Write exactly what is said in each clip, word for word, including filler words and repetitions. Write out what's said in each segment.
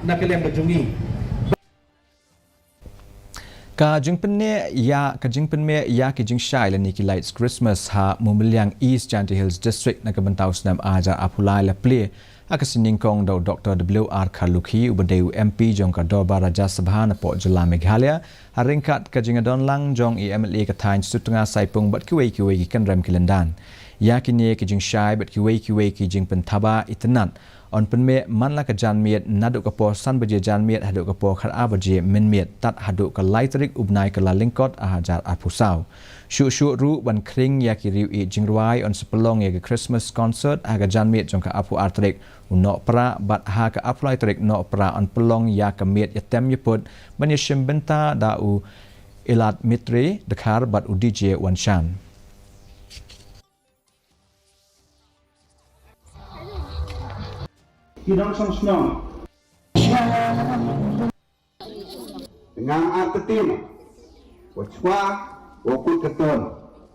na ka liang ka jong ngi. Ka jingpynmih ïa, ka jingpynmih ïa ki jingshai lane ki lights Christmas ha Mumliang East Jaintia Hills District na ka bynta u snem ar hajar arphew lai la plie ha ka sngi nyngkong da u Doktor W R Kharlukhi uba dei u M P jong ka Dorbar Rajya Sabha napoh jylla Meghalaya, ha ryngkat ka jingdon lang jong i M L A ka thaiñ Sutnga Saipung bad kiwei kiwei ki kynrem ki lyndan. Ïa kine ki jingshai bad kiwei kiwei ki jingpynthaba itynnad yn pynmih man la ka janmiet naduh ka por san baje janmiet haduh ka por khatar baje mynmiet tad haduh ka lai tarik u bnai ka Kyllalyngkot ar hajar arphew saw. Shuh shuh ruh ban khring ïa ki riew ïeit jingrwai yn sa pynlong ïa ka Christmas concert ha ka janmiet jong ka arphew ar tarik u Nohprah bad ha ka arphew lai tarik Nohprah yn pynlong ïa ka miet ïatem ïaput ban ïashim bynta da u Iladmitra Dkhar bad u D J Wanshan. Ki nongshong shnong. Nga artatien wa chwa wa kut ka ton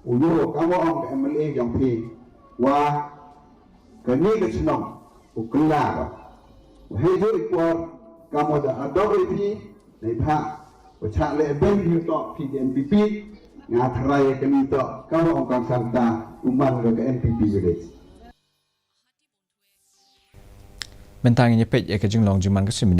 u yo ka wa ong ka M L A jong phi wa kani ka chnong u kylla ba wa hei joi por ka mo da ador phi nei pha wa chak le ben yu to phi N P P. Nga tharai kani to ka wa ong kong santa u man ka N P P village. Mynta ngin ïa peit ïa ka jinglong jingman ka sien